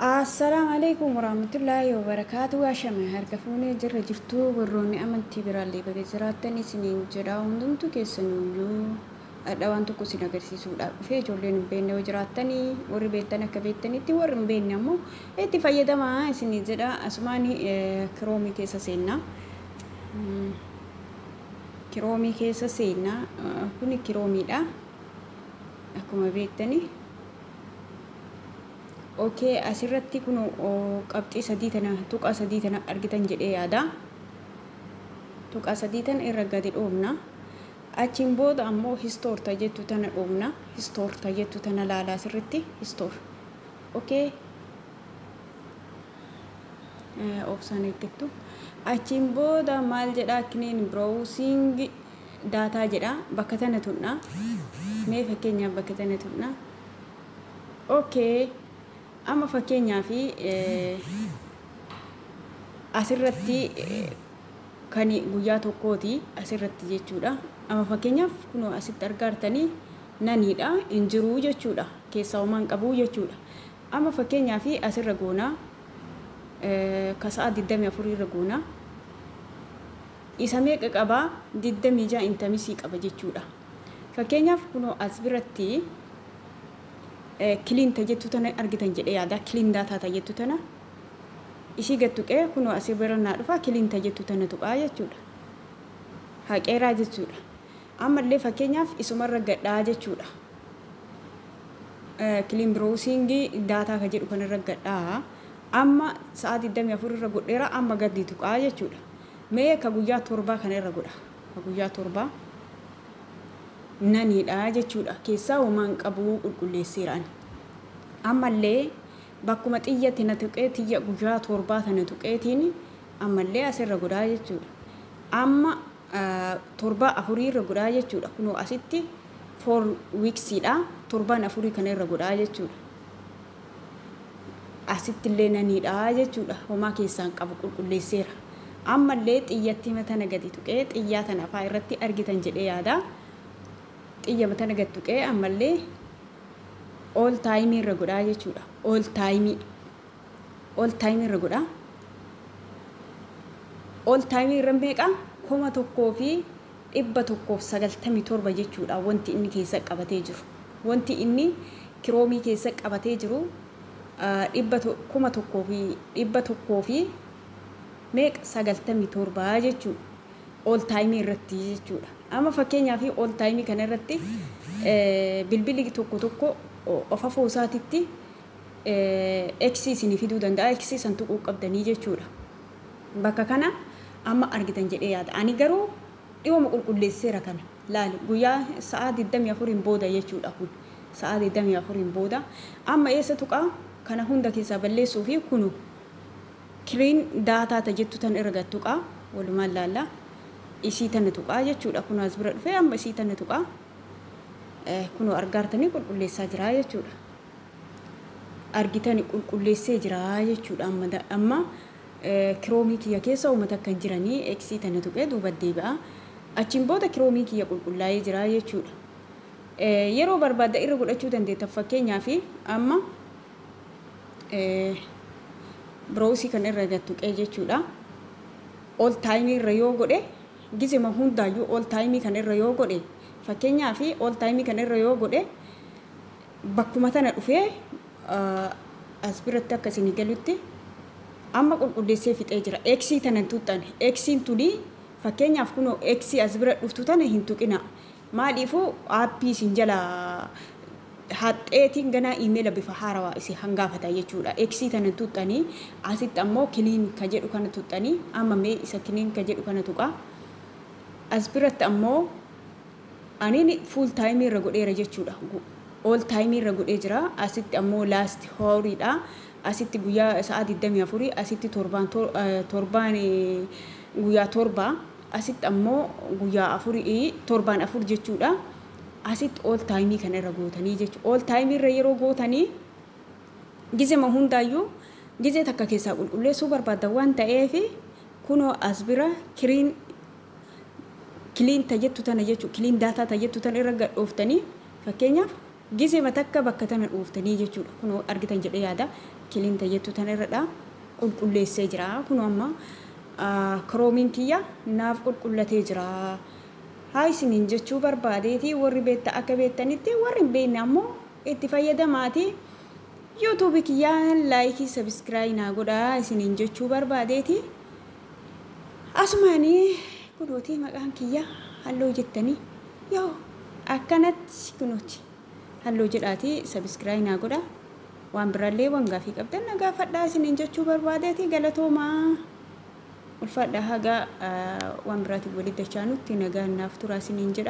Assalaamu alaikum warahmatullaahi wabarakaatu. Ashame harka fuunee jirra jirtuu, warroonni amantii biraallee baga jiraattan isiniin jedha. Hundumtu keessaniyyuu dhadha waan tokko isin agarsiisuudhaaf dhufee. Ijoolleen hin beekne yoo jiraattanii, warri beektan akka beektanitti, warri hin beekne ammoo itti fayyadamaa isinii jedha. Asumaan Chrome keessa seennaa. Chrome keessa seennaa. Kuni Chromeiidha akkuma beektanii. Okay, asirratti kun qabxii sadii tana, tuqaa sadii tana argitan jedhee yaada. Tuqaa sadii tana irra gadi dhoofna. Achiin booda ammoo history ta jettu tana dhoofna. History ta jettu tana laalaa asirratti, history. Okay. Obsaan eeggattu. Achiin booda maal jedhaa? Clean browsing data jedha. Bakka tana tuqna. Mee fakkeenyaaf bakka tana tuqna. Okay. Amma fakkeenyaaf asirratti kan guyyaa tokkooti asirratti jechuudha. Amma fakkeenyaaf kunoo asitti argaartanii noneiidha, hin jiruu jechuudha. Keessaa homaan qabuu jechuudha. Amma fakkeenyaaf asirra goonaa, ka sa'a 24 irra goonaa. Isa meeqa qabaa? 26 itemsii qaba jechuudha. Fakkeenyaaf kunoo as biratti clean ta jettu tana argitan jedhee yaada. Clean data ta jettu tana ishii gad tuqee, kunoo asii bira naa dhufa. Clean ta jettu tana tuqaa jechuudha. Haqeeraa jechuudha. Ammallee fakkeenyaaf isumarra gadhaa jechuudha. Clean browsing data ka jedhu kanarra gadhaa. Amma sa'a 24 irra godheera, amma gadi tuqaa jechuudha. Mee ka guyyaa 7 kana irra godha. Ka guyyaa 7 noneiidha jechuudha. Keessaa homaan qabuu, qulqulleesseera ani. Ammallee bakkuma xiyyatti na tuqee, xiyya guyyaa 7 tana tuqeetiin ammallee asirra godhaa jechuudha. Amma torba afurii irra godhaa jechuudha. Kunoo asitti 4 weeksiidha. Torbaan afurii kana irra godhaa jechuudha. Asitti illee noneiidha jechuudha. Homaa keessaan qabu, qulqulleesseera. Ammallee xiyyatti matana gadi tuqee, xiyyaa tana afaa irratti argitan jedhee yaada. Xiyya matana gadi tuqee ammallee all time irra godhaa jechuudha. All time. All time irra godhaa. All time irra meeqa? 1197 jechuudha wanti inni keessa qabatee jiru. Wanti inni Chrome keessa qabatee jiru dhibba 1100 fi meeqa 97 jechuudha. All time irratti jechuudha. Amma fakkeenyaaf all time kana irratti bilbilli tokko tokko of afoo isaatitti X isinii fiduu danda'a. X san tuquu qabdanii jechuudha. Bakka kana amma argitan jedhee yaada. Ani garuu dhiyooma qulqulleesseera kana. Laali, guyyaa sa'a 24 booda jechuudha kun. Sa'a 24 booda. Amma eessa tuqaa? Kana hunda keessaa balleessuu fi kunu clean data ta jettu tan irra gad tuqaa. Walumaan laallaa. Isii tana tuqaa jechuudha. Kun as bira dhufee amma isii tana tuqaa. Kunoo argaartanii, qulqulleessaa jira jechuudha. Argitani, qulqulleessee jira jechuudha. Amma amma Chrome kiyya keessa uummata akka hin jiranii X tana tuqee duuba deebi'a. Achiin booda Chrome kiyya qulqullaa'ee jira jechuudha. Yeroo barbaadda irra godhachuu dandeetta. Fakkeenyaaf amma browse kan irra gad tuqee jechuudha. All time irra yoo godhe, gizema hundaayyuu all time kan irra yoo godhe, fakkeenyaaf all time kan irra yoo godhe, bakkuma tana dhufee as biratti akka isinii galutti amma qulqulleessee fixee jira. X tana hin tuqxan. Xiin tuni fakkeenyaaf kunoo X as bira dhuftu tana hin tuqina. Maaliifuu app isin jala haxxeetiin ganaa email bifa haarawaa isin hangaafata jechuudha. X tana tuqxanii, asitti ammoo clean ka jedhu kana tuqxanii, amma mee isa clean ka jedhu kana tuqaa. As biratti ammoo aniin full time irra godheera jechuudha. All time irra godhee jira. Asitti ammoo last houriidha. Asitti guyyaa sa'a 24, asitti torbaan, torbaan guyyaa 7, asitti ammoo guyyaa afurii, torbaan afur jechuudha. Asitti all time kana irra gootanii jechuudha. All time irra yeroo gootanii gizema hundaayyuu gizee takka keessaa qulqulleessuu barbaaddan waan ta'eef, kunoo as bira clean ta jettu tana jechuudha. Clean data ta jettu tana irra gadhooftanii fakkeenyaaf Gizema takka bakka tana dhuuftanii jechuudha. Kunoo argitan jedhee yaada. Clean tajettu tana irradha. Qulqulleessee jira. Kunoo amma Chromeiin kiyya naaf qulqullatee jira. Haa isiniin jechuu barbaadeeti. Warri beekta akka beektanitti, warri hin beekne ammoo itti fayyadamaati. YouTubeii kiyyaan likeii, subscribe naa godhaa isiniin jechuu barbaadeeti. Asumaanii kunooti maqaan kiyya halluu jettanii yoo akkanatti kunooti halluu jedhaati subscribe naa godhaa. Waan biraallee waan gaafii qabdan na gaafadhaa isiniin jechuu barbaadeeti. Galatoomaa. Ulfaadha, haga waan biraatiin walitti dachaanutti nagaan naaf turaa isiniin jedha.